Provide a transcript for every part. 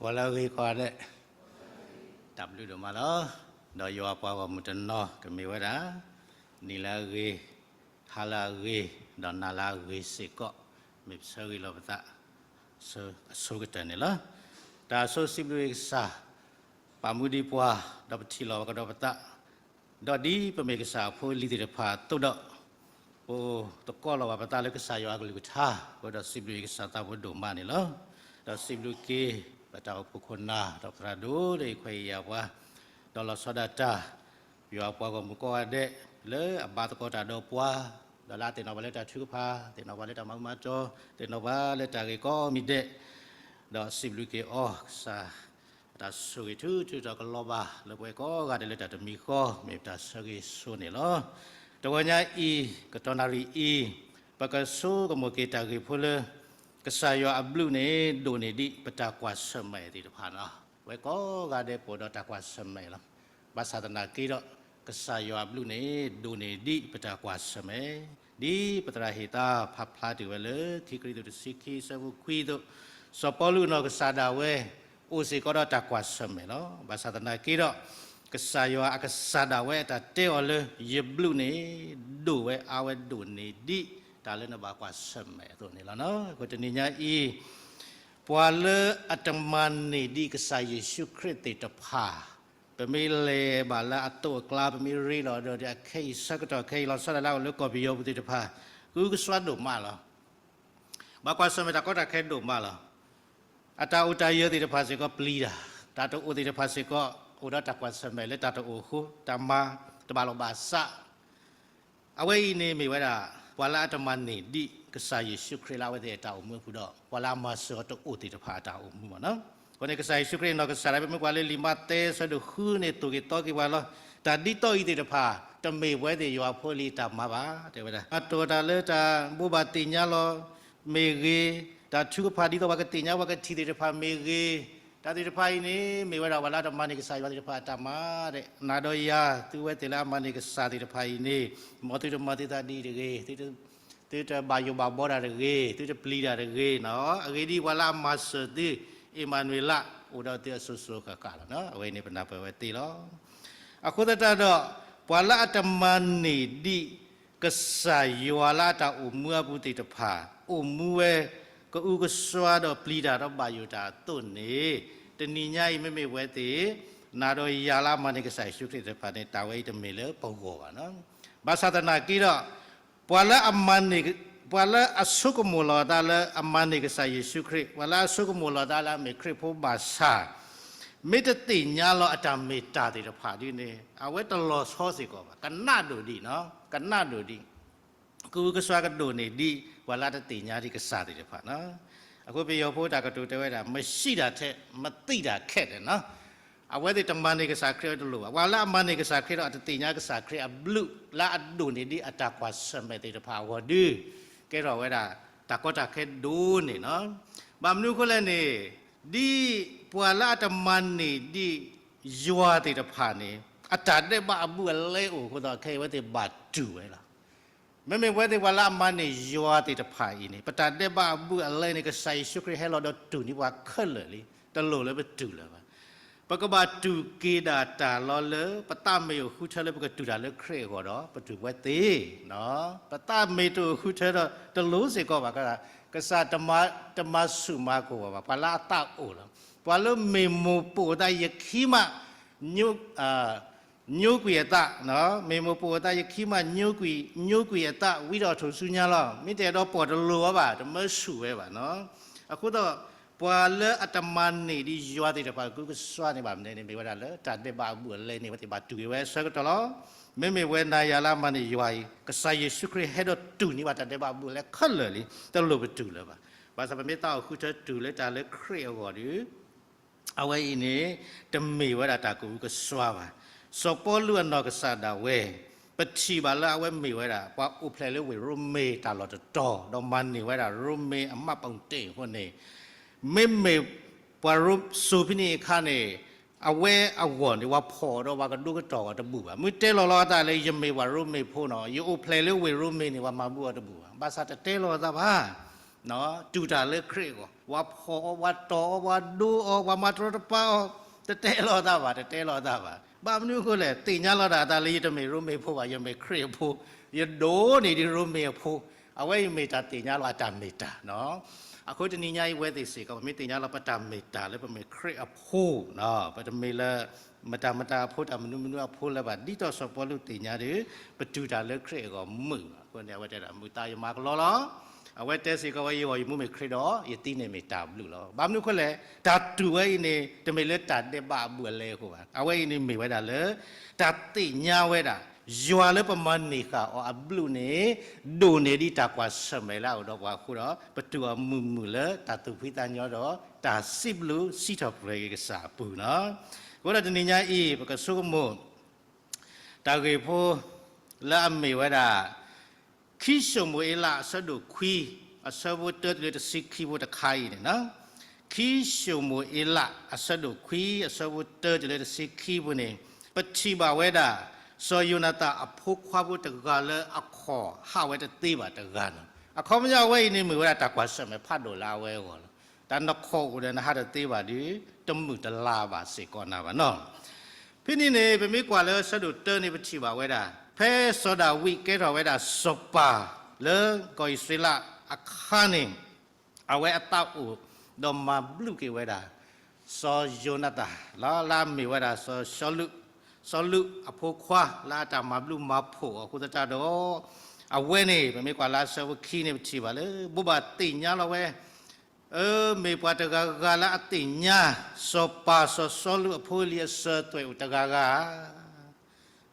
ပှၤလၢအဂ့ၤကိးဂၤဒဲး, တၢ်ဘျုးဒိၣ်မးလီၤ. ဒီးယွၤအပှၤဂီၢ်မုၢ်တနီၤကမ့ၢ်ဝဲဒၣ် နံၤလၢအဂ့ၤ, ဟါလၢအဂ့ၤ, ဒီးနၤလၢအဂ့ၤစ့ၢ်ကီး, မ့ၢ်ပဆၢဂ့ၤလီၤပသး အဆိကတၢၢ်န့ၣ်လီၤ. တၢ်ဆိစံးဘျုးကစၢ် ပာ်မူဒံးပှၤ, ဒီးပထံၣ်လီၤပကဒီးပသး, ဒီးဒ်ပမ့ၢ်ကစၢ်အဖိအလံၤသ့ၣ်တဖၣ်အသိးဒီး, ပအိၣ်သကိးလီၤဘၣ်ပသးလၢကစၢ်ယွၤအကလုၢ်ကထါ, ပဝဲဒီးစံးဘျုးကစၢ်သးဖိဒိၣ်မးန့ၣ်လီၤ. ဒီးစံးဘျုးက့ၤ ပတၢ်အိၣ်ဖှိၣ်ခိၣ်နၢ် ဒီးသရၣ်ဒိၣ်ဒီးအခွဲးယာ်ပှၤ, ဒီးလီၤဆီဒၣ်တၢ် ယွၤအပှၤဂီၢ်မုၢ်ကိးဂၤဒဲး လၢအဘါသကိးတၢ်ဒီးပှၤ, ဒီးလၢအသ့ၣ်နီၣ်ပှၤလၢတၢ်ထုကဖၣ်, သ့ၣ်နီၣ်ပှၤလၢတၢ်မၤမၤတီၤ, သ့ၣ်နီၣ်ပှၤလၢတၢ်ဂ့ၢ်ကိးမံၤဒဲး, ဒီးစံးဘျုးက့ၤအီၤ ကစၢ် တၢ်ဆိၣ်ဂ့ၤထူထူတီၤကလီၤဘၣ် လၢပဝဲကိးဂၤဒဲးလၢတၢ်တမံၤဃီ မ့ၢ်ပတၢ်ဆၢဂ့ၤဆိန့ၣ်လီၤ. တဂီၤညါအံၤ ကတီၢ်နၣ်ရံၣ်အံၤ ပကဆိကမိၣ်က့ၤတၢ်ဂ့ၢ်ဖိလၢ ကစၢ်ယွၤအဘျုးန့ၣ် ဒိၣ်န့ၢ်ဒံးပတၢ်ကွၢ်ဆၢၣ်မဲာ်သ့ၣ်တဖၣ်န့ၣ်လီၤ. ပဝဲကိးဂၤဒဲးပအိၣ်ဒီးတၢ်ကွၢ်ဆၢၣ်မဲာ်လီၤ. ဘၣ်ဆၣ်သနာ်က့ဒီး ကစၢ်ယွၤအဘျုးန့ၣ် ဒိၣ်န့ၢ်ဒံးပတၢ်ကွၢ်ဆၢၣ်မဲာ်, ဒ်ပသရၣ်ဟ့ၣ်သါဖးဖျါတ့ၢ်ဝဲလၢ ခံကရံၣ်သူးတဆံခံ အဆၢဖိခွံအသိး, စီၤပီလူးအနီၢ်ကစၢ်ဒၣ်ဝဲ အိၣ်စ့ၢ်ကီးဒီးတၢ်ကွၢ်ဆၢၣ်မဲာ်လီၤ. ဘၣ်ဆၣ်သနာ်က့ဒီး ကစၢ်ယွၤအကစၢ်ဒၣ်ဝဲအတၢ်တဲအီၤလၢ ယဘျုးန့ၣ် ဒိၣ်ဝဲအါဝဲဒိၣ်န့ၢ်ဒံး တၢ်လၢနဘၣ်ကွၢ်ဆၢၣ်မဲာ်အသိးန့ၣ်လီၤ. အဃိတနံၤညါအံၤ ပှၤလၢအတမၤန့ၢ်ဒံးကစၢ်ယ့ၣ်ၡူးခရံာ်သ့ၣ်တဖၣ် ပမ့ၢ်လဲၤဘၣ်လၢအသိးအကျါ ပမ့ၢ်ရ့လိာ်ဒီး အခဲအံၤဆၢကတီၢ်ခဲအံၤ လီၤဆီဒၣ်တၢ်လၢအအိၣ်လၢကီၢ်ပယီၤပူၤသ့ၣ်တဖၣ် ဂုာ်ကစှၤဒိၣ်မးလီၤ. ဘၣ်ကွၢ်ဆၢၣ်မဲာ်တၢ်ကီတၢ်ခဲဒိၣ်မးလီၤ. အတၢ်အိၣ်တၢ်ယၢၤသ့ၣ်တဖၣ်စ့ၢ်ကီးပျံၤတၢ်, တၢ်တအိၣ်သ့ၣ်တဖၣ်စ့ၢ်ကီး အိၣ်ဒီးတၢ်ကွၢ်ဆၢၣ်မဲာ်လၢတၢ်တအိၣ်အဃိ တၢ်မၤတဘၣ်လီၢ်ဘၣ်စး အဝဲအံၤန့ၣ်မ့ၢ်ဝဲဒၣ် ပှၤလၢအတမၤန့ၢ်ဒံးကစၢ်ယ့ၣ်ၡူးခရံာ်လၢအဝဲသ့ၣ်အတၢ်အိၣ်မူအပူၤဒီး ပှၤလၢအမၤစၢၤအီၤတအိၣ်သ့ၣ်တဖၣ်အတၢ်အိၣ်မူမ့ၢ်နီၤ. အဃိန့ၣ် ကစၢ်ယ့ၣ်ၡူးခရံာ်အနီၢ်ကစၢ်ဒၣ်ဝဲ ပမ့ၢ်ကွၢ်လၢလံာ်မးသဲအဆၢဒိၣ်ဃုန့ၣ် သိၣ်က့ၤသီက့ၤပှၤလီၤ. တၢ်ဒ်သိးအံၤသ့ၣ်တဖၣ် တမ့ၢ်ပဝဲသ့ၣ်ယွၤအဖိအလံၤအတၢ်မၤဘၣ် တဲဝဲဒၣ်. မၤတီၤတၢ်လၢတၢ်ဘိးဘၣ်သ့ၣ်ညါလီၤ မ့ၢ်ဂ့ၤ, တၢ်ထုကဖၣ်ဒ်သိးပှၤကသ့ၣ်ညါပှၤကထံၣ်သ့ၣ်တဖၣ်မ့ၢ်ဂ့ၤ, တၢ်သ့ၣ်တဖၣ်အံၤန့ၣ် မ့ၢ်ဝဲဒၣ်ပှၤလၢအတမၤန့ၢ်ကစၢ်ယွၤသ့ၣ်တဖၣ်အတၢ်မၤဒဲး. နၤဒီးယၤ သုဝဲသ့ၣ်လၢအမၤန့ၢ်ကစၢ်သ့ၣ်တဖၣ်အံၤန့ၣ် မ်သုတမၤသုသးဒ်အံၤတဂ့ၤ, သုတဘၣ်ယိၣ်ဘၣ်ဘီတၢ်တဂ့ၤ, သုတပျံၤတၢ်တဂ့ၤနီၤ. အဂ့ၢ်ဒ်အံၤ ပှၤလၢအမၤစၢၤသု အ့မၤနူၤအ့လး အိၣ်ဒီးသုအစိၤစိၤအဃၣ်ဃၣ်လီၤ. အဝဲန့ၣ်ပနၢ်ပၢၢ်ဝဲသ့လီၤ. အဃိသတးဒီး ပှၤလၢအတမၤန့ၢ်ဒံး ကစၢ်ယွၤလၢအတၢ်အိၣ်မူအပူၤသ့ၣ်တဖၣ် အိၣ်မူဝဲ ကအုကစွါဒီးပျံၤတၢ်ဒီးဘၣ်ယိၣ်တၢ်အသိးန့ၣ် တနံၤညါအံၤ မ့မ့ၢ်ဝဲသ့ၣ် နၤဒီးယၤလၢအမၤန့ၢ်ကစၢ်ယ့ၣ်ၡူးခရံာ်သ့ၣ်တဖၣ်န့ၣ် တၢ်ဝဲအံၤတမ့ၢ်လၢပဂီၢ်ဘၣ်နီၤ. ဘၣ်ဆၣ်သနာ်က့ဒီး ပှၤလၢအမၤန့ၢ် ပှၤလၢအဆိကမိၣ်လီၤအသးလၢအမၤန့ၢ်ကစၢ်ယ့ၣ်ၡူးခရံာ်, ပှၤလၢအဆိကမိၣ်လီၤအသးလၢအမ့ၢ်ခရံာ်ဖိဘၣ်ဆၣ် မ့ၢ်တသ့ၣ်ညါလီၤအတၢ်မ့ၢ်တၢ်သ့ၣ်တဖၣ်ဒ်န့ၣ် အဝဲတလီၤဆီစ့ၢ်ကီးဘၣ်. ကနးဒိၣ်ဒံးနီၤ, ကနးဒိၣ်ဒံး, ကအုကစွါကဒိၣ်န့ၢ်ဒံး ပှၤလၢအတသ့ၣ်ညါဒံးကစၢ်သ့ၣ်တဖၣ်နီၤ. အဃိပယီၤဖိတၢ်ကတိၤတဲဝဲဒၣ် မသိတတ် မသိတတ် ခဲလၢာ်နီၤ. အဝဲသ့ၣ်တမၤန့ၢ်ကစၢ်ခရံာ်အတလိၣ်ဘၣ်. ပှၤလၢအမၤန့ၢ်ကစၢ်ခရံာ်ဒီး အတသ့ၣ်ညါကစၢ်ခရံာ်အဘျုး လၢအဒိၣ်န့ၢ်ဒံးအတၢ်ကွၢ်ဆၢၣ်မဲာ်သ့ၣ်တဖၣ်အဂီၢ်ဒုး ကဲထီၣ်ဝဲဒၣ် တၢ်ကီတၢ်ခဲဒိၣ်န့ၢ်နီၤ. ဘၣ်မနုၤအဃိလဲၣ်န့ၣ် ဒ်ပှၤလၢအတမၤန့ၢ်ဒံးယွၤသ့ၣ်တဖၣ်န့ၣ် အတၢ်ဒဲးဘးအဘူးအလဲအိၣ်အဃိသတး ခဲအံၤအဝဲသ့ၣ်ဘၣ်တူၢ်ဝဲလီၤ. မ့မ့ၢ်ပဝဲသ့ၣ်ပှၤလၢအမၤန့ၢ်ယွၤသ့ၣ်တဖၣ်အံၤန့ၣ် ပတၢ်ဒဲးဘးအဘူးအလဲန့ၣ် ကစၢ်ယ့ၣ်ၡူးခရံာ်ဟဲလီၤဒီးတူၢ်န့ၢ်ပှၤခဲလၢာ်လံ, တလိၣ်လၢပတူၢ်လၢၤဘၣ်. ပကဘၣ်တူၢ်က့ၤဒၣ်တၢ်လီၤလၢ ပသးမ့ၢ်အိၣ်ဃုထၢလၢပကတူၢ်တၢ်လၢခရံာ်အဂီၢ်ဒီး ပတူၢ်ပဝဲသ့ၣ်, ပသးမ့ၢ်တအိၣ်ဃုထၢဒီးတလိၣ်စ့ၢ်ကီးဘၣ်, ကစၢ်တမၤဆူၣ်မၤကိာ်ဘၣ်, ပှၤလၢအသးအိၣ်လီၤ. ပှၤလၢမ့ၢ်မိၢ်ပိာ်အသးယခံမး ညိကွံာ်အသး, မ့ၢ်မိၢ်ပိာ်အသးယခံမး ညိကွံာ်အသး ဝံဒီးထိၣ်ဆူညါလီၤ. မ့ၢ်တအဲၣ်ဒိးပိာ်တလိၣ်အီၤဘၣ်, တမၢဆူၣ်ဝဲဘၣ်နီၤ. အဃိသတး ပှၤလၢအတမၤန့ၢ်ဒံးယွၤသ့ၣ်တဖၣ် အကုကစွါန့ၣ်ဘၣ်မနုၤန့ၣ် မ့ၢ်ဝဲဒၣ်လၢတၢ်ဒဲးဘးအဘူးအလဲန့ၣ် အဝဲသ့ၣ်ဘၣ်တူၢ်က့ၤဝဲအဆၢကတီၢ်လီၤ. မ့မ့ၢ်ဝဲနၤယၤလၢအမၤန့ၢ်ယွၤအံၤ ကစၢ်ယ့ၣ်ၡူးခရံာ်ဟဲဒီးတူၢ်န့ၢ်ဘၣ်တၢ်ဒဲးဘးအဘူးအလဲခဲလၢာ်လံ, တလိၣ်ပတူၢ်လၢၤဘၣ်. ဘၣ်ဆၣ်ပမ့ၢ်သးအိၣ်ဃုထၢတူၢ်လၢတၢ်လၢခရံာ်အဂီၢ်ဒီး အဝဲအံၤန့ၣ် တမ့ၢ်ဝဲဒၣ်တၢ်ကအုကစွါဘၣ်. စီၤပီလူးအနီၢ်ကစၢ်ဒၣ်ဝဲ ပထံၣ်ဘၣ်လၢအဝဲမ့ၢ်ဝဲဒၣ် ပှၤအိၣ်ဖျဲၣ်လၢဝ့ၢ်ရိမ့ၤတၢ်လီၢ်တတီၤ ဒီးမၤန့ၢ်ဝဲဒၣ်ရိမ့ၤအမှတ်ပုံတင်အဃိန့ၣ်, မ့မ့ၢ်ပှၤရိမ့ၤစိၤဖဲန့ၣ်အခါန့ၣ် အဝဲအဂီၢ်န့ၣ် ပှၤဖီၣ်ဒီးပှၤကဒိကတီၢ်အီၤတဘူၣ်ဘၣ်. မ့ၢ်တဲလီၤလီၤအသးလၢ ယမ့ၢ်ပှၤရိမ့ၤဖိနီၤ, ယအိၣ်ဖျဲၣ်လၢဝ့ၢ်ရိမ့ၤန့ၣ် ပှၤမၤဘူၣ်အီၤတဘူၣ်ဘၣ်. ဘၣ်ဆၣ်တတဲလီၤအသးဘၣ်. တူၢ်တၢ်လၢခရံာ်အဂီၢ်, ပှၤဖီၣ်အီၤ, ပှၤတီၢ်အီၤ, ပှၤဒိအီၤ, ပှၤမၤတရီတပါအီၤ, တတဲလိာ်သးဘၣ်, တတဲလိာ်သးဘၣ်. ဘၣ်မနုၤအဃိလဲၣ်, သ့ၣ်ညါလီၤတၢ်အသးလၢ ယတမ့ၢ်ရိမ့ၤဖိဘၣ်, ယမ့ၢ်ခရံာ်အဖိ, ယဒိၣ်န့ၢ်ဒံးရိမ့ၤအဖိ, အဝဲအံၤမ့ၢ်တၢ်သ့ၣ်ညါလီၤအတၢ်မ့ၢ်တၢ်နီၤ. အဃိတနံၤညါအံၤ အဝဲသ့ၣ်စ့ၢ်ကီး ပမ့ၢ်သ့ၣ်ညါလီၤပတၢ်မ့ၢ်တၢ်လၢပမ့ၢ်ခရံာ်အဖိနီၤ, ပတမ့ၢ်လၢ မတၤမတၤအဖိ တၢ်မနုၤမနုၤအဖိလၢၤဘၣ်, ဒ်သိးစီၤပီလူးသ့ၣ်ညါဒီး ပတူၢ်တၢ်လၢခရံာ်အဂီၢ်မုာ်လီၤ. အဃိန့ၣ် အဝဲတဲဒၣ် မုာ်သးယမၤကလီလီၤ. အဝဲတဲစ့ၢ်ကီးဝဲ ယဂီၢ်ယမူမ့ၢ်ခရံာ်ဒီး ယသံန့ၣ်မ့ၢ်တၢ်ဘျုးလီၤ. ဘၣ်မနုၤအဃိလဲၣ်, တၢ်တူၢ်ဝဲအံၤန့ၣ် တမ့ၢ်လၢတၢ်ဒဲးဘးအဘူးအလဲအဃိဘၣ်. အဝဲအံၤန့ၣ်မ့ၢ်ဝဲဒၣ်လၢ တၢ်သ့ၣ်ညါဝဲဒၣ် ယွၤလၢပမၤန့ၢ်ဃာ်အီၤအဘျုးန့ၣ် ဒိၣ်န့ၢ်ဒံးတၢ်ကွၢ်ဆၢၣ်မဲာ်လၢအအိၣ်ဒီးပှၤအဃိဒီး ပတူၢ်အီၤမုာ်မုာ်လၢတၢ်သူၣ်ဖှံသးညီဒီး တၢ်စံးဘျုးစံးထီၣ်ပတြၢၤက့ၤကစၢ်အပူၤနီၤ. အဃိဒီးတနံၤညါအံၤ ပကဆိကမိၣ် တၢ်ဂ့ၢ်ဖိ လၢအမ့ၢ်ဝဲဒၣ် ခံၡမူၤအ့လး အဆၢဒိၣ်ခွံ အဆၢဖိတၢတုၤလၢတဆံခံဖိတခါအံၤန့ၣ်, ခံၡမူၤအ့လး အဆၢဒိၣ်ခွံ အဆၢဖိတၢတုၤလၢတဆံခံဖိန့ၣ် ပထံၣ်ဘၣ်ဝဲဒၣ် စီၤယိၤနၤသၣ်အဖိခွါဖိတဂၤလၢအခီၣ်ဟးဝဲတသ့ဘၣ်တဂၤန့ၣ်, အခီပညီအဝဲအံၤန့ၣ်မ့ၢ်ဝဲဒၣ်တၢ်ကွၢ်ဆၢၣ်မဲာ်ဖးဒိၣ်လၢအဝဲအဂီၢ်လီၤ. တၢ်နခီၣ်အိၣ်ဒီးနဟးတသ့ဘၣ်ဒီး တမုာ်တလၤဘၣ်စ့ၢ်ကီးနၤဘၣ်နီၤ. ဖဲန့ၣ်န့ၣ် ပမ့ၢ်ကွၢ်လၢဆၢဒိၣ်တၢန့ၣ် ပထံၣ်ဘၣ်ဝဲဒၣ် ဖဲစီၤဒၤဝံးကဲထီၣ်ဝဲဒၣ်စီၤပၤလၢကီၢ်အံၣ်စရ့လးအခါန့ၣ် အဝဲအသးအိၣ်ဒီးမၤဘျုးက့ၤဝဲဒၣ် စီၤယိၤနၤသၣ် လၢအမ့ၢ်ဝဲဒၣ် စီၤ စီၤလူးအဖိခွါ လၢအတၢ်မၤဘျုးမၤဖှိၣ်အီၤအဃိသတးဒီး အဝဲန့ၣ် ပမ့ၢ်ကွၢ်လၢအဆၢဖိခံန့ၣ် ပထံၣ်ဘၣ်လၢ ဘိးဘၣ်သ့ၣ်ညါလီၤဝဲ အၢ မ့ၢ်ပှၤတဂၤဂၤလၢအသ့ၣ်ညါ စီၤပၤစီၤစီလူးအဖိအလံၤအစၢၤအသွဲၣ်အိၣ်တဂၤဂၤဧါ.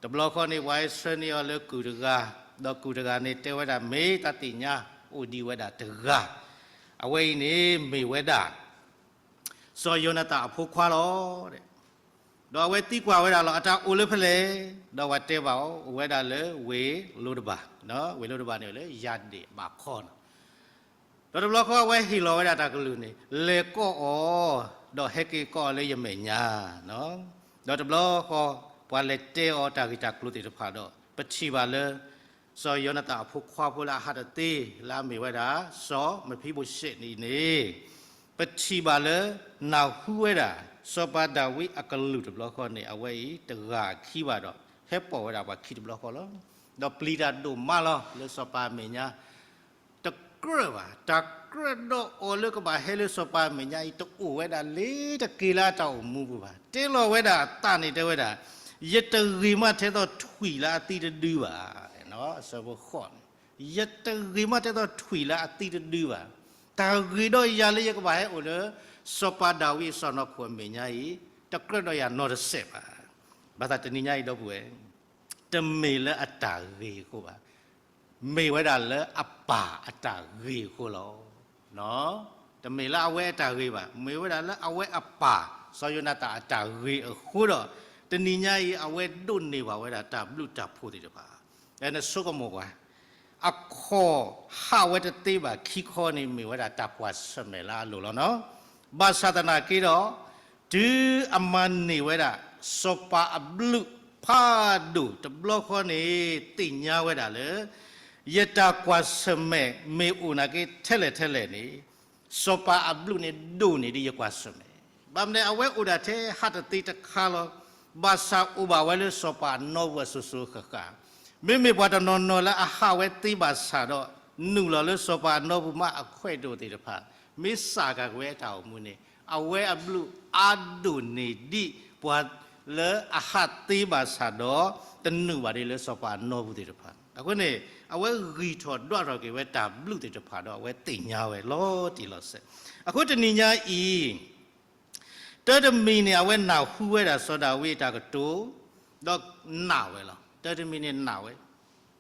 တဘျီဃီန့ၣ် ပှၤဟဲဆှၢန့ၢ်အီၤလၢကုၢ်တဂၤ, ဒီးကုၢ်တဂၤန့ၣ် တဲဝဲဒၣ် မ့ၢ်တၢ်သ့ၣ်ညါအိၣ်ဒံးဝဲဒၣ်တဂၤ, အဝဲအံၤန့ၣ်မ့ၢ်ဝဲဒၣ် စီၤယိၤနၤသၣ်အဖိခွါလီၤ. ဒီးအဝဲသံကွၢ်ဝဲဒၣ်လီၤ အတၢ်အိၣ်လၢဖဲလဲၣ်, ဒီးပှၤတဲဘၣ်အီၤ အိၣ်ဝဲဒၣ်လၢဝ့ၢ်လိဒဘၤ, ဝ့ၢ်လိဒဘၤန့ၣ်လၢယၤဒ့ၣ်ဘးခီန့ၣ် ဒီးတဘျီဃီအဝဲဟ့ၣ်လီၤဝဲဒၣ်တၢ်ကလုၢ်န့ၣ် လဲၤကိးအီၤ, ဒီးဟဲက့ၤကိးအီၤလၢယမဲာ်ညါ, ဒီးတဘျီဃီ ပှၤလဲၤတဲအီၤတၢ်ဂ့ၢ်တၢ်ကျိၤသ့ၣ်တဖၣ်ဒီး ပထံၣ်ဘၣ်လၢ စီၤယိၤနၤသၣ်အဖိခွါဖိလၢအဟးတသ့ လၢအမ့ၢ်ဝဲဒၣ် စီၤမဖံဘိၣ်ၡ့ၣ်န့ၣ်န့ၣ် ပထံၣ်ဘၣ်လၢ နၢ်ဟူဝဲဒၣ် စီၤပၤဒၤဝံးအကလုၢ်တဘျီဃီန့ၣ် အဝဲအံၤတဂၤခံဘၣ်ဒီး ဟဲပိာ်ဝဲဒၣ်ပှၤခံတဘျီဃီလီၤ. ဒီးပျံၤတၢ်ဒိၣ်မးလီၤလၢစီၤပၤအမဲာ်ညါ တကြၢးဘၣ်, တၢ်ကြၢးဒီးအီၤလၢကဘၣ်ဟဲလၢစီၤပၤအမဲာ်ညါအံၤ တအိၣ်ဝဲဒၣ်လၢတက့ၤလၢအတၢ်အိၣ်မူပူၤဘၣ်. တဲလီၤဝဲဒၣ်အသးန့ၣ်တဲဝဲဒၣ်, ယတဂ့ၤမးထဲသိးထွံၣ်လၢအသံတဒုဘၣ်, အဆၢဖိဃိးန့ၣ်, ယတဂ့ၤမးထဲသိးထွံၣ်လၢအသံတဒုဘၣ်. တၢ်ဂ့ၤဒီးယၤလၢယကဘၣ်ဟဲအိၣ်လၢ စီၤပၤဒၤဝံးအစီၢ်နီၤခိၣ်အမဲာ်ညါအံၤ တကြၢးဒီးယၤနီတစဲးဘၣ်. ဘၣ်ဆၣ်တနံၤညါအံၤဒီပုၢ်ဝဲၢ် တမ့ၢ်လၢအတၢ်ဂ့ၤအဃိဘၣ်, မ့ၢ်ဝဲဒၣ်လၢအပၢ်အတၢ်ဂ့ၤအဃိလီၤ. တမ့ၢ်လၢအဝဲအတၢ်ဂ့ၤဘၣ်, မ့ၢ်ဝဲဒၣ်လၢအဝဲအပၢ် စီၤယိၤနၤသၣ်အတၢ်ဂ့ၤအဃိဒီး တနံၤညါအံၤ အဝဲဒိးန့ၢ်ဘၣ်ဝဲဒၣ်တၢ်ဘျုးတၢ်ဖှိၣ်သ့ၣ်တဖၣ်. နဆိကမိၣ်ကွၢ်, အခီၣ်ဟးဝဲတသ့ဘၣ်ခံခီန့ၣ် မ့ၢ်ဝဲဒၣ်တၢ်ကွၢ်ဆၢၣ်မဲာ်လၢအလိၤလီၤနီၤ. ဘၣ်ဆၣ်သနာ်က့ဒီး တုၤအမၤန့ၢ်ဝဲဒၣ် စီၤပၤအဘျုးဖးဒိၣ်တဘျီဃီန့ၣ် သ့ၣ်ညါဝဲဒၣ်လၢ ယတၢ်ကွၢ်ဆၢၣ်မဲာ်မ့ၢ်အိၣ်နာ်က့ထဲလဲၣ်ထဲလဲၣ်န့ၣ် စီၤပၤအဘျုးန့ၣ်ဒိၣ်န့ၢ်ဒံးယကွၢ်ဆၢၣ်မဲာ်. ဘၣ်မနုၤ အဝဲအိၣ်ဒၣ်ထဲဟးတသ့တခါလီၤ. ဘၣ်ဆၣ်အိၣ်ဘၣ်ဝဲလၢစီၤပၤအနီပူၤအစိၤစိၤဃၣ်ဃၣ်. မ့မ့ၢ်ပှၤတနီၤနီၤလၢအဟးဝဲသ့ဘၣ်ဆၣ်ဒီး နုာ်လီၤလၢစီၤပၤအနီပူၤမးအခွဲးဒိၣ်သ့ၣ်တဖၣ် မ့ၢ်စၢ်ကၤကွံာ်ဝဲအတၢ်အိၣ်မူန့ၣ် အဝဲအဘျုးအါဒိၣ်န့ၢ်ဒံးပှၤလၢအဟးသ့ဘၣ်ဆၣ်ဒီး တနုာ်ဘၣ်ဒံးလၢစီၤပၤအနီပူၤသ့ၣ်တဖၣ်. အဃိန့ၣ် အဝဲဂံၢ်ထီၣ်ဒွးထီၣ်က့ၤဝဲတၢ်ဘျုးသ့ၣ်တဖၣ်ဒီး အဝဲသ့ၣ်ညါဝဲလီၤတံၢ်လီၤဆဲး. အဃိတနံၤညါအံၤ တၢတမံၤန့ၣ် အဝဲနၢ်ဟူဝဲဒၣ်စီၤဒၤဝံးအတၢ်ကတိၤ ဒီးနာ်ဝဲလီၤ. တၢတမံၤန့ၣ်နာ်ဝဲ,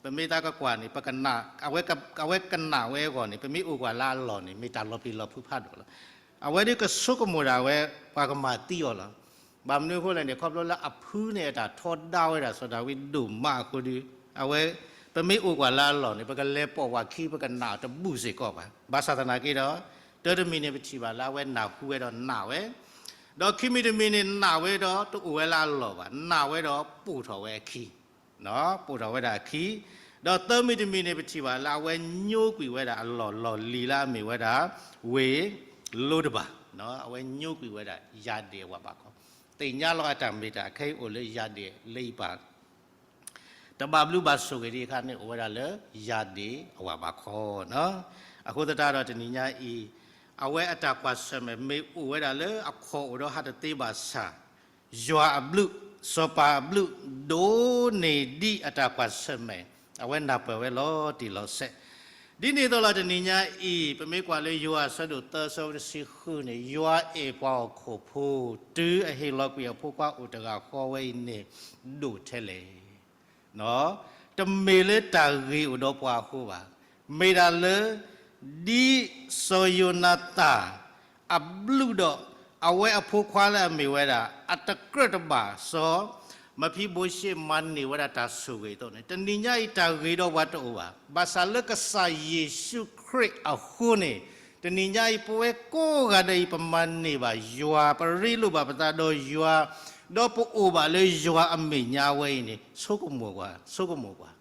ပမ့ၢ်သးကကွၢ်န့ၣ် ပကနၣ်, အဝဲကနာ်ဝဲအဂီၢ်န့ၣ် ပမ့ၢ်အိၣ်ကွၢ်လၢအလီၢ်န့ၣ် မ့ၢ်တၢ်လီၤပျံၤလီၤဖုးဖးဒိၣ်လီၤ. အဝဲဒၣ်ကဆိကမိၣ်ဒၣ်ဝဲ ပှၤကမၤသံအီၤလီၤ. ဘၣ်မနုၤအဃိလဲၣ်န့ၣ် ခီဖျိလၢအဖုန့ၢ်အတၢ်ထီဒါဝဲဒၣ်စီၤဒၤဝံးဒိၣ်မးအဃိဒီး အဝဲ ပမ့ၢ်အိၣ်ကွၢ်လၢအလီၢ်န့ၣ် ပကလဲၤပိာ်ပှၤခံ ပကနာ်တဘူၣ်စ့ၢ်ကီးဘၣ်. ဘၣ်ဆၣ်သနာ်က့ဒီး တၢတမံၤန့ၣ် ပထံၣ်ဘၣ်လၢအဝဲနၢ်ဟူဝဲဒီးနာ်ဝဲ, ဒီးခံမံၤတမံၤန့ၣ် နာ်ဝဲဒီးတအိၣ်ဝဲလၢအလီၢ်ဘၣ်, နာ်ဝဲဒီးပိာ်ထီၣ်ဝဲအခံ, ပိာ်ထီၣ်ဝဲဒၣ်အခံ, ဒီးသၢမံၤတမံၤန့ၣ် ပထံၣ်ဘၣ်လၢအဝဲညိကွံာ်ဝဲဒၣ်အလီၢ်လီၢ်လံၤလၢအမ့ၢ်ဝဲဒၣ် ဝ့ၢ်လိတဘၣ်, အဝဲညိကွံာ်ဝဲဒၣ်ယၣ်ဒ့ၣ်အဝၤဘးခီ, သ့ၣ်ညါလီၤအတၢ်မ့ၢ်တၢ်ခဲအံၤအိၣ်လၢယၣ်ဒ့ၣ်လၢအံၤပၣ် တဘၣ်ဘျုးဘၣ်ဆိၣ်ဂ့ၤဒံးအခါန့ၣ် အိၣ်ဝဲဒၣ်လၢယၣ်ဒ့ၣ်အဝၤဘးခီနီၤ. အဃိသတးဒီးတနံၤညါအံၤ အဝဲအတၢ်ကွၢ်ဆၢၣ်မဲာ်မ့ၢ်အိၣ်ဝဲဒၣ်လၢအခီၣ်အိၣ်ဒီးဟးတသ့ဘၣ်ဆၣ် ယွၤအဘျုး စီၤပၤအဘျုး ဒိၣ်န့ၢ်ဒံးအတၢ်ကွၢ်ဆၢၣ်မဲာ် အဝဲနၢ်ပၢၢ်ဝဲလီၤတံၢ်လီၤဆဲး ဒ်န့ၣ်အသိးလီၤ တနံၤညါအံၤ ပမ့ၢ်ကွၢ်လၢယိၤဟၣ်အဆၢဒိၣ်သၢဆၢဖိတဆံဃုန့ၣ် ယွၤအဲၣ်ပှၤဟီၣ်ခိၣ်ဖိ တုၤအဟ့ၣ်လီၤကွံာ်အဖိခွါအိၣ်တဂၤဃီဝဲအံၤန့ၣ် ဒိၣ်ထဲလဲၣ် တမ့ၢ်လၢတၢ်ဂ့ၤအိၣ်ဒီးပှၤအဃိဘၣ်. မ့ၢ်ဒၣ်လၢ ဒ်စီၤယိၤနၤသၣ် အဘျုးဒီး အဝဲအဖိခွါလၢအမ့ၢ်ဝဲဒၣ် အတကြၢးတဘၣ်စီၤ မဖံဘိရှ့မၤန့ၢ်ဝဲဒၣ်တၢ်ဆိၣ်ဂ့ၤအသိးန့ၣ် တနံၤညါအံၤတၢ်ဂ့ၤဒီးပှၤတအိၣ်ဘၣ်. ဘၣ်ဆၣ်လၢကစၢ်ယ့ၣ်ၡူးခရံာ်အဃိန့ၣ် တနံၤညါအံၤပဝဲကိးဂၤဒဲးအံၤ ပမၤန့ၢ်ဘၣ်ယွၤ ပရ့လိာ်ဘၣ်ပသးဒီးယွၤ ဒီးပအိၣ်ဘၣ်လၢယွၤအမဲာ်ညါဝဲအံၤန့ၣ် ဆိကမိၣ်ကွၢ် ဆိကမိၣ်ကွၢ်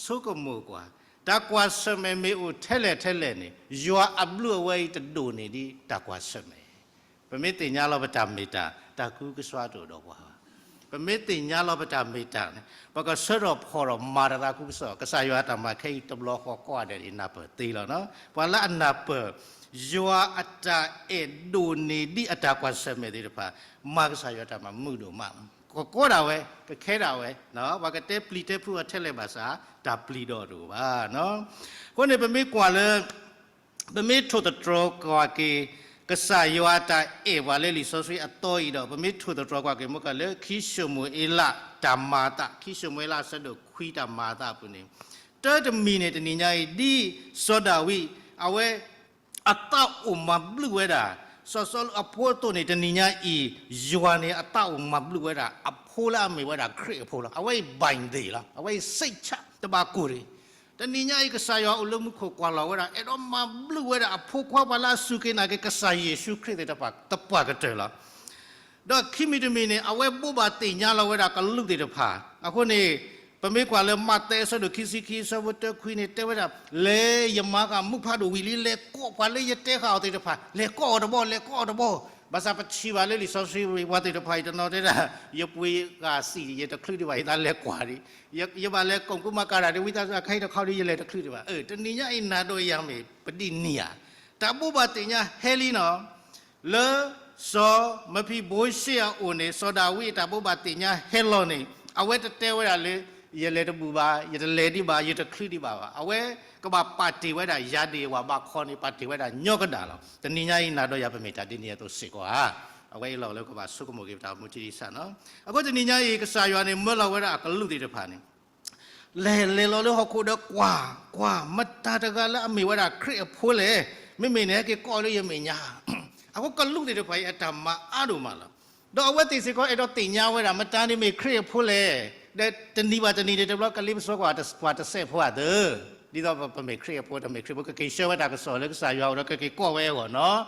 ဆိကမိၣ်ကွၢ် တၢ်ကွၢ်ဆၢၣ်မဲာ်မ့ၢ်အိၣ်ထဲလဲၣ်ထဲလဲၣ်န့ၣ် ယွၤအဘျုးအဝဲအံၤတဒိၣ်န့ၢ်ဒံးတၢ်ကွၢ်ဆၢၣ်မဲာ် ပမ့ၢ်သ့ၣ်ညါလီၤပတၢ်မ့ၢ်တၢ် တၢ်ကူၣ်ကဆှါတအိၣ်ဒီးပှၤဘၣ်. ပမ့ၢ်သ့ၣ်ညါလီၤပတၢ်မ့ၢ်တၢ်န့ၣ် ပကဆၢထၢၣ်ဖီၣ်ဒီးမၤတၢ်သးခုကစီၣ် ကစၢ်ယွၤအတၢ်မၤခဲအံၤတဘျီဃီကိးဂၤဒဲးအံၤနၢ်ပၢၢ်သ့လီၤနီၤ. ပှၤလၢအနၢ်ပၢၢ် ယွၤအတၢ်အဲၣ်ဒိၣ်န့ၢ်ဒံးအတၢ်ကွၢ်ဆၢၣ်မဲာ်သ့ၣ်တဖၣ် မၤကစၢ်ယွၤတၢ်မၤမုာ်ဒိၣ်မး ကကိးဒၣ်ဝဲ ကခဲဒၣ်ဝဲ ပှၤကတဲပျံၤတဲဖုးအီၤထဲလဲၣ်ဘၣ်ဆၣ် တၢ်ပျံၤဒီးတအိၣ်ဘၣ်နီၤ. အဃိန့ၣ် ပမ့ၢ်ကွၢ်လၢ ပမ့ၢ်ထိၣ်သတြီၤကွၢ်က့ၤ ကစၢ်ယွၤအတၢ်အဲၣ်ပှၤလၢလံာ်စီဆှံအသီအံၤဒီး ပမ့ၢ်ထိၣ်သတြီၤကွၢ်က့ၤ မ့ၢ်ကလၢခံၡမူၤအ့လးတၢ်မၤအသး ခံၡမူၤအ့လးအဆၢဒိၣ်ခွံတၢ်မၤအသးအပူၤန့ၣ် တၢ်တမံၤန့ၣ် တနံၤညါအံၤ ဒ်စီၤဒၤဝံး အဝဲ အသးအိၣ်မၤဘျုးဝဲဒၣ် စီၤစီလူးအဖိအသိးန့ၣ် တနံၤညါအံၤ ယွၤန့ၣ် အသးအိၣ်မၤဘျုးဝဲဒၣ် အဖိလၢအမ့ၢ်ဝဲဒၣ်ခရံာ်အဖိလီၤ. အဝဲအံၤ ဘၣ်ဒ့ၣ်လီၤ. အဝဲအံၤ စိတ်ချ တဘၣ်ကိၢ်တဂ့ၤ. တနံၤညါအံၤ ကစၢ်ယွၤအိၣ်လၢမူခိၣ်ကွၢ်လီၤဝဲဒၣ် အဲၣ်ဒိးမၤဘျုးဝဲဒၣ်အဖိခွါပှၤလၢအစူၢ်က့ၤနာ်က့ၤ ကစၢ်ယ့ၣ်ၡူးခရံာ်သ့ၣ်တဖၣ် သပှၢ်ကတၢၢ်လီၤ. ဒီးခံမံၤတမံၤန့ၣ် အဝဲဘိးဘၣ်သ့ၣ်ညါလီၤဝဲဒၣ်ကလူးသ့ၣ်တဖၣ်. အဃိန့ၣ် ပမ့ၢ်ကွၢ်လၢမးသဲအဆၢဒိၣ်ခံဆံခံ အဆၢဖိတၢခွံန့ၣ် တဲဝဲဒၣ်, လဲၤယမၤဃာ်မုၢ်ဖးဒိၣ်ဝံၤလံ, လဲၤကိးပှၤလၢယတဲဃာ်အီၤသ့ၣ်တဖၣ်, လဲၤကိးအီၤတဘီ, လဲၤကိးအီၤတဘီ. ဘၣ်ဆၣ်ပထံၣ်ဘၣ်လၢလံာ်စီဆှံ ပှၤသ့ၣ်တဖၣ်အံၤတနီၤတဲဒၣ်, ယပှ့ၤဂာ်စံၣ် ယတချုးဒံးဘၣ် ယသးလဲၤကွၢ်ဒံး, ယဘၣ်လဲၤကိးမုၢ်မၤကၤတၢ်ဒံး ဝံသးစူၤ ခဲအံၤတခီဒံး ယလဲၤတချုးဒံးဘၣ်. အၢ တနံၤညါအံၤ နၤဒီးယၤမ့ၢ် ပဒံးနံၤဧါ, တၢ်ဘိးဘၣ်သ့ၣ်ညါဟဲလံနီၤ. လၢစီၤမဖံဘိရှ့အအိၣ်န့ၣ် စီၤဒၤဝံးအတၢ်ဘိးဘၣ်သ့ၣ်ညါဟဲလီၤန့ၣ် အဝဲတတဲဝဲဒၣ်လၢ ယလဲၤတဘူၣ်ဘၣ်, ယတလဲၤဒံးဘၣ်, ယတချုးဒံးဘၣ်ဘၣ်. အဝဲကဘၣ်ပာ်တ့ၢ်ဝဲဒၣ် ယၤဒ့ၣ်အဝၤဘးခီန့ၣ် ပာ်တ့ၢ်ဝဲဒၣ်ညီကဒၣ်လီၤ. တနံၤညါအံၤ နၤဒီးယၤပမ့ၢ်တၢ်ဒ်န့ၣ်အသိးစ့ၢ်ကီးဧါ. အဝဲအံၤလီၤလၢကဘၣ်ဆိကမိၣ်က့ၤပတၢ်အိၣ်မူထံထံဆးဆးနီၤ. အဃိတနံၤညါအံၤ ကစၢ်ယွၤန့ၣ် မၢလီၤဝဲဒၣ်အကလူးသ့ၣ်တဖၣ်န့ၣ် လဲၤလဲၤလီၤလၢဟီၣ်ခိၣ်ဒီးကွၢ်, ကွၢ်, မတၤတဂၤလၢအမ့ၢ်ဝဲဒၣ်ခရံာ်အဖိလဲၣ်. မ့မ့ၢ်န့ၣ် ဟဲက့ၤကိးလၢယမဲာ်ညါ. အဃိကလူးသ့ၣ်တဖၣ်အံၤ အတၢ်မၤအါဒိၣ်မးလီၤ. ဒီးအဝဲသ့ၣ်စ့ၢ်ကီးအဲၣ်ဒိးသ့ၣ်ညါဝဲဒၣ် မတၤန့ၣ်မ့ၢ်ခရံာ်အဖိလဲၣ်. ဒီးတနံၤဘၣ်တနံၤန့ၣ် တဘျီကလ့ပစီကွၢ်ပှၤတစဲးဖိအသိး, ဒ်သိးပမ့ၢ်ခရံာ်အဖိ တမ့ၢ်ခရံာ်ဖိ ကက့ၤဆှၢဝဲတၢ်ကစီၣ်လၢကစၢ်ယွၤအအိၣ်ဒီး ကက့ၤကိးဝဲအဂီၢ်နီၤ.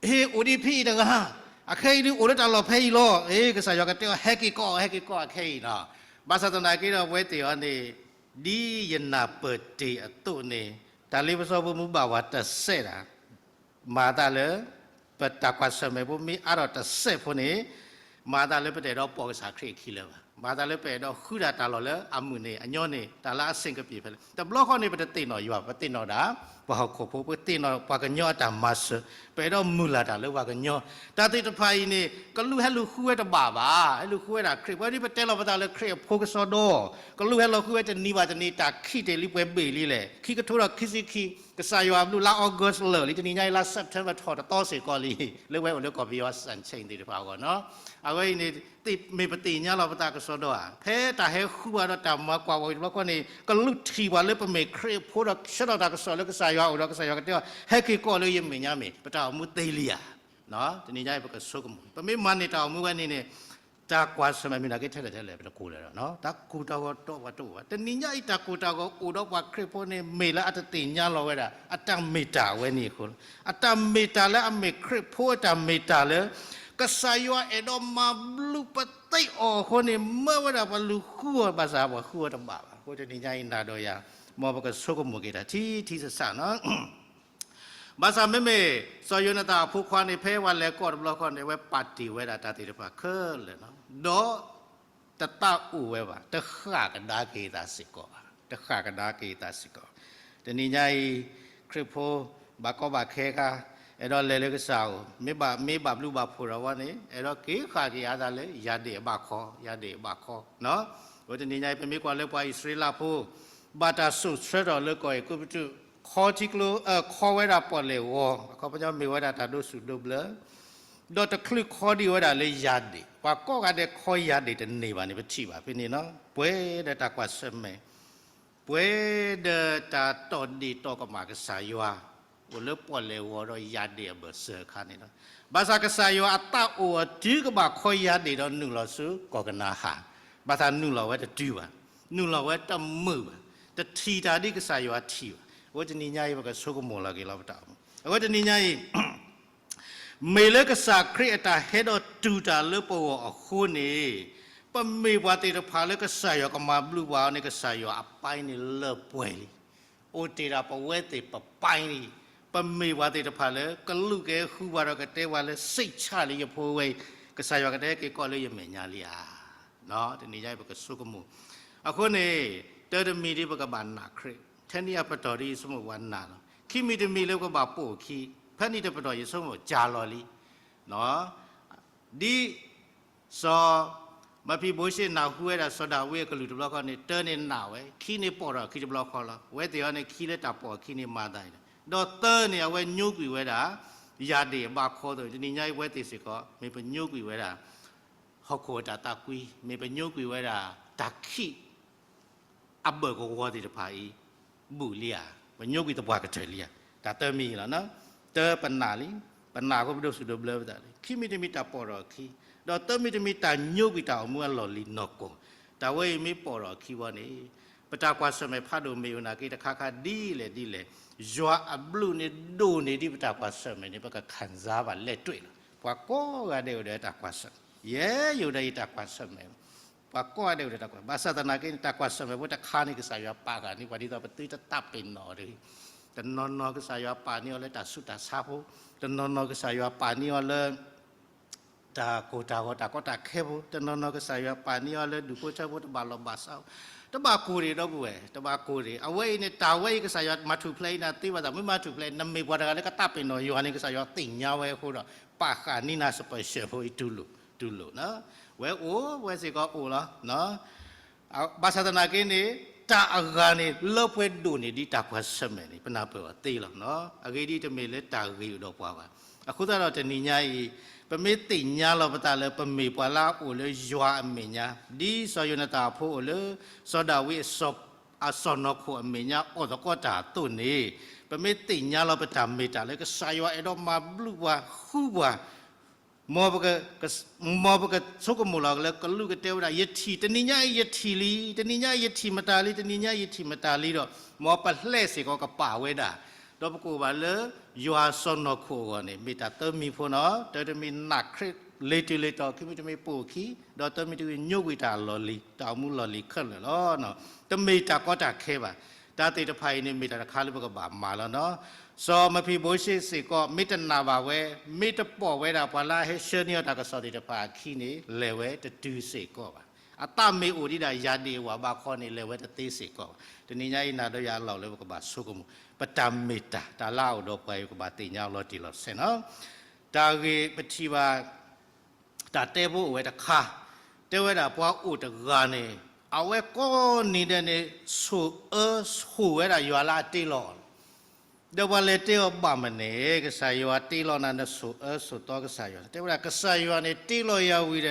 ဟ့ၣ် အိၣ်ဒံးဖဲအံၤတဂၤ, အခဲအံၤဒုးအိၣ်လၢတၢ်လီၢ်ဖဲအံၤလီၤ. အ့ ကစၢ်ယွၤကတဲအီၤ ဟဲက့ၤကိးအီၤ ဟဲက့ၤကိးအီၤခဲအံၤနီၤ. ဘၣ်ဆၣ်သနာ်က့ဒီး ပဝဲသ့ၣ်အံၤန့ၣ် ဒ်ယနၢ်ပၢၢ်တ့ၢ်အသိးန့ၣ် တၢ်လ့ပစီဖိမုၢ်ဘၣ်ဝဲတစဲးဒၣ် မၤသးလၢ ပတၢ်ကွၢ်ဆၢၣ်မဲာ်ဖိမ့ၢ်အါထီၣ်တစဲးဖိန့ၣ် မၤသးလၢပတအဲၣ်ဒိးပိာ်ကစၢ်ခရံာ်အခံလၢၤဘၣ်. မၤသးလၢပအဲၣ်ဒိးဃုတၢ်တၢ်လီၢ်လၢအမုာ်န့ၣ် အညီန့ၣ် တၢ်လၢအဆင်ကပံာ်ဖဲလဲၣ်. တဘျီဃီန့ၣ် ပတသ့ၣ်နီၣ်ယွၤ, ပသ့ၣ်နီၣ်ဒၣ် ပှၤဟီၣ်ခိၣ်ဖိ, ပသ့ၣ်နီၣ်ပှၤကညီအတၢ်မၤစၢၤ, ပအဲၣ်ဒိးမုၢ်လၢ်တၢ်လၢပှၤကညီ. တၢ်သ့ၣ်တဖၣ်အံၤန့ၣ် ကလူးဟဲလူၤဃုဝဲတဘၣ်ဘၣ်. ဟဲလူၤဃုဝဲဒၣ်ခရံာ်, ပဝဲဒ်ပတဲလီၤပသးလၢခရံာ်အဖိကစီဒီ, ကလူးဟဲလီၤဃုဝဲတနံၤဘၣ်တနံၤ တၢ်ခံးတ့ၢ်လံပှဲၤဘ့ၣ်လံလဲၣ်. ခံကထိဒီးခံဆံခံ ကစၢ်ယွၤအဘျုးလါ August လၢာ်လံ, တနံၤညါအံၤလါ September ထီၣ်တသီစ့ၢ်ကီးလံ, လၢဝဲအိၣ်လၢကီၢ်ပယီၤ စၣ်ဆ့ၣ် သ့ၣ်တဖၣ်အဂီၢ်နီၤ. အဝဲအံၤန့ၣ် မ့ၢ်ပသ့ၣ်ညါလီၤပသးကစီဒီဧါ. ဖဲတၢ်ဟဲဃုဝဲဒီးတၢ်မၤကွၢ်ဝဲတဘျီဃီန့ၣ် ကလူးထံၣ်ပှၤလၢပမ့ၢ်ခရံာ်အဖိဒီး ဆှၢထီၣ်တၢ်ကစီၣ်လၢကစၢ်ယွၤအအိၣ်ဒီး ကစၢ်ယွၤကတဲအီၤ ဟဲက့ၤကိးလၢယမဲာ်ညါမ့ၢ် ပတၢ်အိၣ်မူသ့လံဧါ. တနံၤညါအံၤပကဆိကမိၣ်, ပမ့ၢ်မၤန့ၢ်တၢ်အိၣ်မူဝဲန့ၣ်န့ၣ် တၢ်ကွၢ်ဆၢၣ်မဲာ်မ့ၢ်နာ်က့ထဲလဲၣ်ထဲလဲၣ် ပတကိးလၢၤဒီး တၢ်ကူၣ်တၢ်ဂီၤဒီးပှၤတအိၣ်ဘၣ်. တနံၤညါအံၤ တၢ်ကူၣ်တၢ်ဂီၤအိၣ်ဒီးပှၤခရံာ်ဖိန့ၣ် မ့ၢ်လၢအတသ့ၣ်ညါလီၤဝဲဒၣ် အတၢ်မ့ၢ်တၢ်ဝဲန့ၣ်အဃိလီၤ. အတၢ်မ့ၢ်တၢ်လၢအမ့ၢ်ခရံာ်ဖိအတၢ်မ့ၢ်တၢ်လၢ ကစၢ်ယွၤအဲၣ်ဒိးမၤဘျုးပသ့ၣ်အီၤအဃိန့ၣ် မၢဝဲဒၣ်ပှၤလူၤဃုအီၤဘၣ်ဆၣ် ပှၤဃုအီၤတဘၣ်ဘၣ်. အဃိတနံၤညါအံၤနၤဒီးယၤ, မ်ပကဆိကမိၣ်က့ၤတၢ်ထံထံဆးဆးနီၤ. ဘၣ်ဆၣ်မ့မ့ၢ် စီၤယိၤနသၣ်အဖိခွါန့ၣ် ဖဲပှၤလဲၤကိးတဘျီဃီန့ၣ် အဝဲပာ်တ့ၢ်ဝဲဒၣ်တၢ်သ့ၣ်တဖၣ်ခဲလၢာ်နီၤ, ဒီး တသးအိၣ်ဝဲဘၣ်, တဃၣ်ကဒါက့ၤသးစ့ၢ်ကီးဘၣ်, တဃၣ်ကဒါက့ၤသးစ့ၢ်ကီး. တနံၤညါအံၤ ခရံာ်ဖိ ဘၣ်ကီဘၣ်ခဲခါ, အဲၣ်ဒိးလဲၤလၢကစၢ်အအိၣ်, မ့ၢ်ဘၣ် မ့ၢ်ဘၣ်ဘျုးဘၣ်ဖှိၣ်ဒီးဝဲန့ၣ် အဲၣ်ဒိးက့ၤဃၣ်က့ၤအသးလၢ ယၤဒ့ၣ်အဘၣ်ခီ, ယၤဒ့ၣ်အဘၣ်ခီနီၤ. အဃိတနံၤညါအံၤ ပမ့ၢ်ကွၢ်လၢပှၤအံၣ်စရ့လးဖိ ဘၣ်တၢ်စိာ်ဆှၢထီၣ်လၢကီၢ်အဲၤကူပတူး, ခီထံကျိ ခီဝဲဒၣ်ပီၣ်လဲၣ်ဂီၤ, အခီပညီမ့ၢ်ဝဲဒၣ်တၢ်ဒိးဆူၣ်ဒိးဘျၢ ဒီးတချုးခီဒံးဝဲဒၣ်လၢယၤဒ့ၣ်, ပှၤကိးဂၤဒဲးခီယၤဒ့ၣ်တန့ၢ်ဘၣ်န့ၣ် ပထံၣ်ဘၣ်ဖဲန့ၣ်နီၤ. ပှဲၤဒီးတၢ်ကွၢ်ဆၢၣ်မဲာ်, ပှဲၤဒီးတၢ်တီၢ်ဒ့ၣ်တီၢ်ကမၣ်ကစၢ်ယွၤ, အိၣ်လၢပီၣ်လဲၣ်ဂီၤဒီးယၤဒ့ၣ်အဘၢၣ်စၢၤအခါန့ၣ်လီၤ. ဘၣ်ဆၣ်ကစၢ်ယွၤအသးအိၣ်အီၤတုၤကဘၣ်ခီယၤဒ့ၣ်ဒီးနုာ်လီၤဆူကီၢ်ကနၤဧၣ်, ဘၣ်ဆၣ်နုာ်လီၤဝဲတတုၤဘၣ်, နုာ်လီၤဝဲတမုာ်ဘၣ်, တထံၣ်တၢ်ဒ်ကစၢ်ယွၤထံၣ်ဘၣ်. အဝဲတနံၤညါအံၤ ပကဆိကမိၣ်လီၤက့ၤလီၤပတၢ်အိၣ်မူ, အဝဲတနံၤညါအံၤ မ့ၢ်လၢကစၢ်ခရံာ်အတၢ်ဟဲဒီးတူၢ်တၢ်လၢပဂီၢ်အဃိန့ၣ်, ပမ့ၢ်ပှၤသ့ၣ်တဖၣ်လၢကစၢ်ယွၤကမၤဘျုးပှၤအီၤန့ၣ် ကစၢ်ယွၤအပၢ်န့ၣ်လၢပှဲၤလံ. အိၣ်တ့ၢ်ဒၣ်ပဝဲသ့ၣ်ပပၢန့ၣ်, ပမ့ၢ်ပှၤသ့ၣ်တဖၣ်လၢ ကလူးကဟဲဃုပှၤဒီးကတဲပှၤလၢ စိတ်ချလံ ယဖိဝဲအံၤ, ကစၢ်ယွၤကတဲက့ၤကီးလၢယမဲာ်ညါလံဧါ. တနံၤညါအံၤပကဆိကမိၣ်, အဃိန့ၣ် တၢ်တမံၤဒ်ပကဘၣ်နာ်ခရံာ်, ထဲနံၣ်အပတီၢ်ဒ်ယဆိကမိၣ်ပှၤနာ်လီၤ. ခံမံၤတမံၤလၢပကဘၣ်ပိာ်အခံ, ဖဲနံၣ်တပတီၢ်ယဆိကမိၣ်ကၢ်လီၤလံ ဒ်စီၤမၤဖံဘိၡ့နၢ်ဟူဝဲဒၣ်စီၤဒၤဝံးအကလုၢ်တဘျီဃီန့ၣ်, တၢန့ၣ်နာ်ဝဲ, ခံန့ၣ်ပိာ်ထီၣ်အခံတဘျီဃီလီၤ. အဝဲသ့ၣ်အံၤန့ၣ် ခံလၢတၢ်ပိာ်အခံန့ၣ်မၤသးအံၤ, ဒီးသၢန့ၣ် အဝဲညိကွံာ်ဝဲဒၣ် ယၤဒ့ၣ်အဘၣ်ခီအသိးန့ၣ်, တနံၤညါအံၤပဝဲသ့ၣ်စ့ၢ်ကီး မ့ၢ်ပညိကွံာ်ဝဲဒၣ် ဟီၣ်ခိၣ်အတၢ်သးကွံ, မ့ၢ်ပညိကွံာ်ဝဲဒၣ် တၢ်ခံး အဘၢၣ်ကဝီၤသ့ၣ်တဖၣ်အံၤ ဘူးလံဧါ, ပညိကွံာ်သပှၢ်ကတၢၢ်လံဧါ, တၢ်သၢမံၤလီၤ. တၢပနာ်လံ, ပနာ်အဃိပဒိးဆူၣ်ဒိးဘျၢပသးလံ. ခံမံၤတမံၤတၢ်ပိာ်ထီၣ်အခံ, ဒီးသၢမံၤတမံၤတၢ်ညိကွံာ်တၢ်အိၣ်မူအလီၢ်လံၤနီၢ်ကီၢ်, တၢ်ဝဲအံၤမ့ၢ်ပိာ်ထီၣ်အခံဝဲန့ၣ်, ပတၢ်ကွၢ်ဆၢၣ်မဲာ်ဖးဒိၣ်မ့ၢ်အိၣ်နာ်က့တခါခါဒ်လဲၣ်ဒ်လဲၣ်, ယွၤအဘျုးန့ၣ်ဒိၣ်န့ၢ်ဒ်ပတၢ်ကွၢ်ဆၢၣ်မဲာ်န့ၣ် ပကခံစားဘၣ်လဲၣ်တ့ၢ်လီၤ. ပှၤကိးဂၤဒဲးအိၣ်ဒီးတၢ်ကွၢ်ဆၢၣ်မဲာ်, ယဲယအိၣ်ဒီးယတၢ်ကွၢ်ဆၢၣ်မဲာ် ပှၤကိးဂၤဒဲးအိၣ်ဒီးတၢ်ကွၢ်, ဘၣ်ဆၣ်သနာ်က့န့ၣ် တၢ်ကွၢ်ဆၢၣ်မဲာ်ဖိတခါန့ၣ် ကစၢ်ယွၤပာ်ဃာ်န့ၢ်ပှၤဒ်သိးပသုတသးပ့ၤနီၣ်အီၤတဂ့ၤ. တနီၤနီၤကစၢ်ယွၤပာ်န့ၢ်အီၤလၢတၢ်ဆူးတၢ်ဆါဖိ, တနီၤနီၤကစၢ်ယွၤပာ်န့ၢ်အီၤလၢ တၢ်ကိၢ်တၢ်ဂီၤတၢ်ကီတၢ်ခဲဖိ, တနီၤနီၤကစၢ်ယွၤပာ်န့ၢ်အီၤလၢဒူၣ်ဖိထၢဖိတဘၣ်လီၢ်ဘၣ်စး, တဘၣ်ကိၢ်ဒံးဒီပုၢ်ဝဲၢ်, တဘၣ်ကိၢ်ဒံး. အဝဲအံၤန့ၣ် တၢ်ဝဲအံၤကစၢ်ယွၤမၤထူၣ်ဖျဲးအံၤနၤသ့ဘၣ်သး, မ့ၢ်မၤထူၣ်ဖျဲး နမ့ၢ်ပှၤတဂၤလၢကသးပ့ၤနီၣ်ယွၤန့ၣ် ကစၢ်ယွၤသ့ၣ်ညါဝဲအဃိဒီး ပာ်ဃာ်န့ၢ်နၤ special ဖိအံၤတူၢ်လိာ်, တူၢ်လိာ်နီၤ. ဝဲအိၣ်ဝဲစ့ၢ်ကီးအိၣ်လီၤ. ဘၣ်ဆၣ်သနာ်က့န့ၣ် တၢ်အဂၤန့ၣ် လၢပှဲၤဒိၣ်န့ၢ်ဒ်တၢ်ကွၢ်ဆၢၣ်မဲာ်န့ၣ် ပနၢ်ပၢၢ်အီၤသ့လီၤ. အဂ့ၢ်ဒ်အံၤတမ့ၢ်လၢတၢ်ဂ့ၤအိၣ်ဒီးပှၤဘၣ်. အဃိသတးဒီးတနံၤညါအံၤ ပမ့ၢ်သ့ၣ်ညါလီၤပသးလၢပမ့ၢ်ပှၤလၢအအိၣ်လၢယွၤအမဲာ်ညါ, ဒ်စီၤယိၤနသၣ်အဖိအိၣ်လၢ စီၤဒၤဝံးအစီၣ်နီၤခိၣ်အမဲာ်ညါအီၣ်သကိးတၢ်အသိးန့ၣ်, ပမ့ၢ်သ့ၣ်ညါလီၤပတၢ်မ့ၢ်တၢ်လၢကစၢ်ယွၤအဲၣ်ဒိးမၤဘျုးပှၤဃုပှၤ မ်ပကဆိကမိၣ်လီၤက့ၤလၢကလူးကတဲဝဲဒၣ် ယထံၣ် တနံၤညါအံၤယထံၣ်လံ, တနံၤညါအံၤယထံၣ်မတၤလံ, တနံၤညါအံၤယထံၣ်မတၤလံဒီး မ်ပလဲၤစ့ၢ်ကီးကပာ်ဝဲဒၣ်, ဒီးပကအိၣ်ဘၣ်လၢယွၤစီၣ်နီၤခိၣ်အဂီၢ်န့ၣ် မ့ၢ်တၢ်သၢမံၤဖိနီၤ. တၢတမံၤနာ်ခရံာ်လ့ၤတုၤလ့ၤတီၤ, ခံမံၤတမံၤပိာ်အခံ, ဒီးသၢမံၤတမံၤညိကွံာ်တၢ်လီၢ်လံၤ, တၢ်အိၣ်မူလီၢ်လံၤခဲလၢာ်လီၤ. တမ့ၢ်တၢ်ကီတၢ်ခဲဘၣ်. တၢ်သ့ၣ်တဖၣ်အံၤန့ၣ် မ့ၢ်တၢ်တခါလၢပကဘၣ်မၤလီၤနီၤ. စီၤမၤဖံဘိၡ့စ့ၢ်ကီး မ့ၢ်တနာ်ဘၣ်ဝဲ, မ့ၢ်တပိာ်ဝဲဒၣ်ပှၤလၢအဟဲဆှၢန့ၢ်အီၤတၢ်ကစီၣ်သ့ၣ်တဖၣ်အခံန့ၣ် လဲၤဝဲတတုၤစ့ၢ်ကီးဘၣ်. အသးမ့ၢ်အိၣ်ဒံးဒၣ်ယၤဒ့ၣ်အဝၤဘၣ်ခီန့ၣ် လဲၤဝဲတသ့စ့ၢ်ကီးဘၣ်. တနံၤညါအံၤနၤဒီးယၤအလီၢ်လၢပကဘၣ်ဆိကမိၣ် ပတၢ်မ့ၢ်တၢ် တၢ်လၢအအိၣ်ဒီးပှၤအံၤ ပကဘၣ်သ့ၣ်ညါအီၤလီၤတံၢ်လီၤဆဲးနီၤ. တၢ်ဂ့ၢ်ပထံၣ်ဘၣ် တၢ်တဲဖိအိၣ်ဝဲတခါ, တဲဝဲဒၣ်ပှၤအိၣ်တဂၤန့ၣ် အဝဲကိးနံၤဒဲးန့ၣ် ဆိၣ်အၢဆိၣ်ဝဲဒၣ်ယွၤလၢအတ့လီၤအီၤလီၤ. ဒီးပှၤလဲၤတဲအီၤဘၣ်မနုၤ ကစၢ်ယွၤတ့လီၤနၤ နဆိၣ်အၢဆိၣ်သီကစၢ်ယွၤ, တဲဝဲဒၣ် ကစၢ်ယွၤန့ၣ် တ့လီၤယၤဝံၤဒီး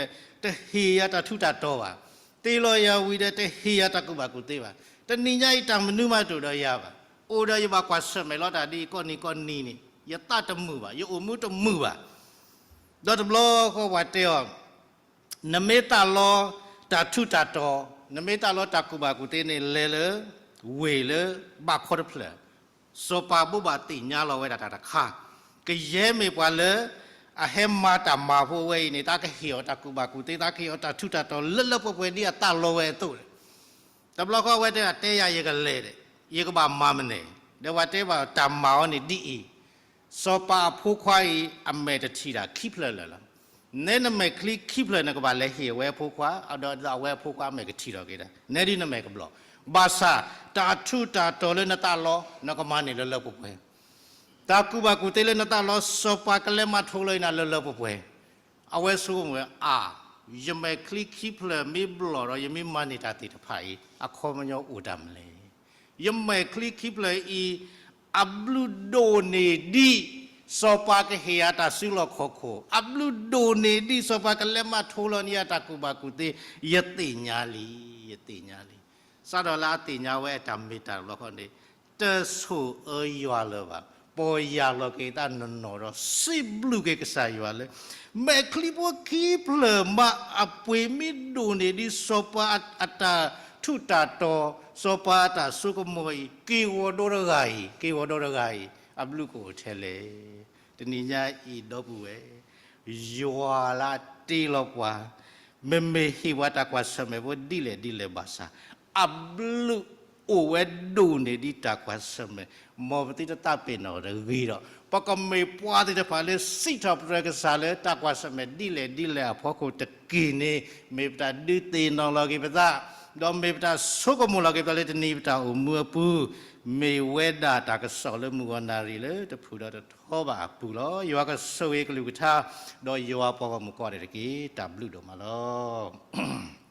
တဟ့ၣ်ယၤတၢ်ထူးတၢ်တီၤဘၣ်, တ့လီၤယၤဝံၤဒီး တဟ့ၣ်ယၤတၢ်ကူၣ်ဘၣ်ကူၣ်သ့ဘၣ်. တနံၤညါအံၤတၢ်မနုၤမးတအိၣ်ဒီးယၤဘၣ်. အိၣ်ဒီးယဘၣ်ကွၢ်ဆၢၣ်မဲာ်လီၤတၢ်ဒ်အံၤ ကိးနံၤကိးနံၤန့ၣ် ယသးတမုာ်ဘၣ်, ယအိၣ်မူတမုာ်ဘၣ်. ဒီးတဘျီဃီပှၤတဲအီၤ နမ့ၢ်သးလီတၢ်ထူးတၢ်တီၤ, နမ့ၢ်သးလီတၢ်ကူၣ်ဘၣ်ကူၣ်သ့န့ၣ် လဲၤလၢ ဝ့ၢ်လၢဘၣ်ခီတဖျၢၣ်, စီၤပၤဘိးဘၣ်သ့ၣ်ညါလီၤဝဲဒၣ်တၢ်တခါ, ကယဲၢ်မ့ၢ်ပှၤလၢ အဟဲမၤတၢ်မၤဖိဝဲအံၤန့ၣ် တၢ်ကဟ့ၣ်အီၤတၢ်ကူၣ်ဘၣ်ကူၣ်သ့, တၢ်ကဟ့ၣ်အီၤတၢ်ထူးတၢ်တီၤလၢလၢပှဲၤပှဲၤဒ်အသးလီဝဲအသိးလီၤ. တဘျီဃီအဝဲတဲ တဲယၤယကလဲၤဒီး ယကဘၣ်မၤမနုၤ, ဒီးပှၤတဲဘၣ်တၢ်မၤအီၤန့ၣ်ဒ်အံၤ, စီၤပၤအဖိခွါအံၤ အမဲာ်တထံၣ်တၢ်ခံဖျၢၣ်လၢာ်လီၤ. နဲနမဲာ်ချံခံဖျၢၣ် နကဘၣ်လဲၤဟ့ၣ်အဝဲအဖိခွါ, ဒီးအဝဲအဖိခွါအမဲာ်ကထံၣ်ထီၣ်က့ၤတၢ်, နဲဒ်နမဲာ်ကဘျီၣ်, ဘၣ်ဆၣ် တၢ်ထူးတၢ်တီၤလၢနသးလီ နကမၤန့ၢ်လၢလၢပှဲၤပှဲၤ တၢ်ကူၣ်ဘၣ်ကူၣ်သ့လၢနသးလီ စီၤပၤကလဲၤမၤထူလၢနၤလၢလၢပှဲၤပှဲၤ, အဝဲဆိကမိၣ်ဝဲ အါ, ယမဲာ်ချံခံဖျၢၣ်မ့ၢ်ဘျီၣ်ဒီး ယမ့ၢ်မၤန့ၢ်တၢ်သ့ၣ်တဖၣ်အံၤ အခီပညီအိၣ်တၢ်မနုၤလဲၣ်. ယမဲာ်ချံခံဖျၢၣ်အံၤ အဘျုးဒိၣ်န့ၢ်ဒံး စီၤပၤကဟ့ၣ်ယၤတၢ်စုလီၢ်ခီၣ်ခိၣ်, အဘျုးဒိၣ်န့ၢ်ဒံး စီၤပၤကလဲၤမၤထူလၢန့ၢ်ယၤတၢ်ကူၣ်ဘၣ်ကူၣ်သ့, ယသ့ၣ်ညါလံ, ယသ့ၣ်ညါလံ. စးထီၣ်လၢအသ့ၣ်ညါဝဲအတၢ်မ့ၢ်တၢ်တီတဘျီဃီန့ၣ်, တဆိၣ်အၢယွၤလၢၤဘၣ်, ပီၢ်ယၢ်လီၤက့ၤသးနီၢ်နီၢ်ဒီး စံးဘျုးက့ၤကစၢ်ယွၤလၢ မဲာ်ချံဖိခံဖျၢၣ်မးအပှ့ၤမ့ၢ်ဒိၣ်န့ၢ်ဒံး စီၤပၤအတၢ်ထူးတၢ်တီၤ, စီၤပၤအတၢ်ဆိကမိၣ်အံၤ, က့ၤဂီၤဒီတဂၤအံၤ, က့ၤဂီၤဒီတဂၤအံၤ အဘျုးကအိၣ်ထဲလဲၣ်. တနံၤညါအံၤဒီပုၢ်ဝဲၢ်, ယွၤလၢအတ့လီၤပှၤ, မ့မ့ၢ်ဟ့ၣ်ပှၤတၢ်ကွၢ်ဆၢၣ်မဲာ်ဖိဒ်လဲၣ်ဒ်လဲၣ်ဘၣ်ဆၣ်, အဘျုးအိၣ်ဝဲဒိၣ်န့ၢ်ဒံးတၢ်ကွၢ်ဆၢၣ်မဲာ်, မ်ပသုတသးပ့ၤနီၣ်တဂ့ၤဒီး ပကမ့ၢ်ပှၤသ့ၣ်တဖၣ်လၢစံးထီၣ်ပတြၢၤကစၢ်လၢတၢ်ကွၢ်ဆၢၣ်မဲာ်ဒ်လဲၣ်ဒ်လဲၣ်အဖီခိၣ်တက့ၢ်န့ၣ်, မ့ၢ်ပတၢ်ဒုးသ့ၣ်နီၣ်လီၤက့ၤပသး, ဒီးမ့ၢ်ပတၢ်ဆိကမိၣ်လီၤက့ၤပသးလၢတနံၤပတၢ်အိၣ်မူအပူၤ, မ့ၢ်ဝဲဒၣ်တၢ်ကစီၣ်လၢမုၢ်ဂီၤနၣ်ရံၣ်လၢတဖုဒီးတထီဘၣ်အပူၤလီၤ. ယွၤကဆိၣ်ဂ့ၤကလုၢ်ကထါ, ဒီးယွၤပှၤဂီၢ်မုၢ်ကိးဂၤဒဲးတက့ၢ်. တၢ်ဘျုးဒိၣ်မးလီၤ.